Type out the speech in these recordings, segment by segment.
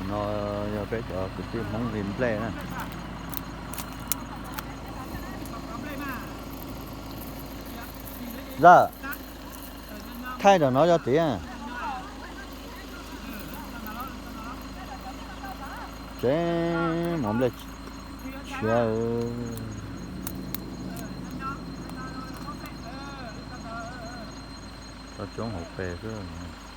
No yog peb cov kwv tij Hmoob vis nplej na. Zaj, thaij rau no yog tias tsev mov nplej tshiab. Tau coob hauv pes xwb.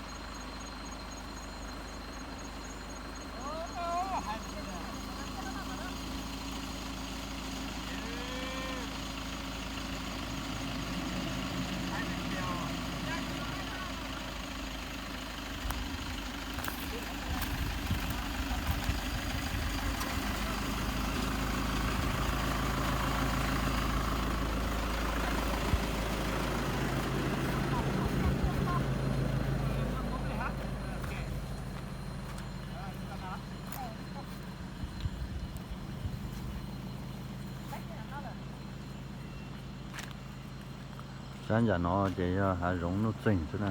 Sab ntsam no ces yog hav zoov nuj txeeg xwb na.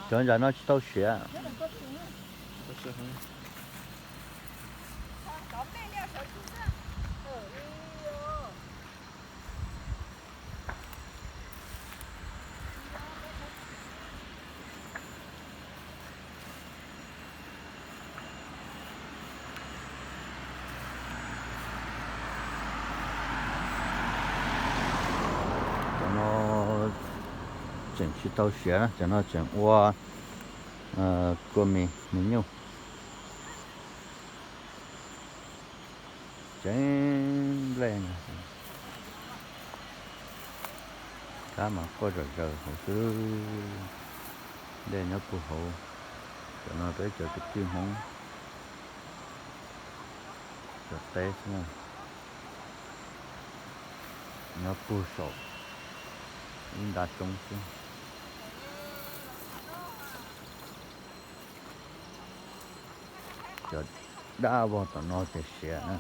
Cov ntsam no tsis tau siav. Cov no tseem tsis tau siav na, cov no tseem ua kua mis, mis nyuj. Tsev nplej no kab mas quaj zom zaws hauv xwb. Dej nyob puag hauv. Cov no peb cov kwv tij Hmoob cov teb xwb na. Nyob puag saum ib nta roob xwb. Cov dab vog tom no ces siav na.